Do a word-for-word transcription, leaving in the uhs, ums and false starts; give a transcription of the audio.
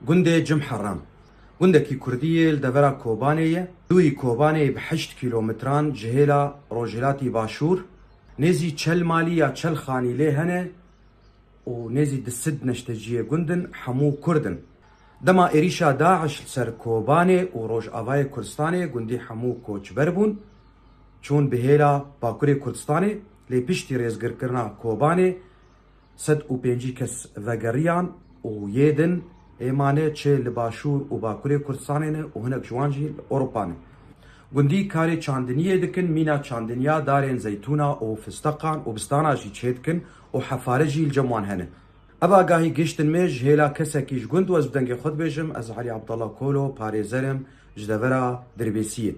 Gundê Cimheran. Gundekî kurdî yê li devera Kobanê ye. Dûyî Kobanê bi heşt kîlometran ji hêla rojhilatî başûr. Nêzî çel malî ya çel xanî lê hene û nêzî du sed neşteciyê gund in, hemû kurd in. Dema êrîşa DAIŞ li ser Kobanê û rojavayê Kurdistanê, gundî hemû koçber bûn, çûn bi hêla Bakurê Kurdistanê, lê piştî rêzgirkirina Kobanê, sed û pêncî kes vegeriyan û yê din ê mane çi li Başûr û Bakurê Kurdistanê ne û hinek ji wan jî li Ewropa ne. Gundî karê çandiniyê dikin, mîna çandiniya darên zeytûna û fisteqan û bistana jî çêdikin û hefare jî li cem wan hene. Ev agahî gihiştin me ji hêla kesekî ji gund û ez bi dengê xwe dibêjim, ez Elî Abdallah Kolo, parêzer im ji devera Dirbêsiyê.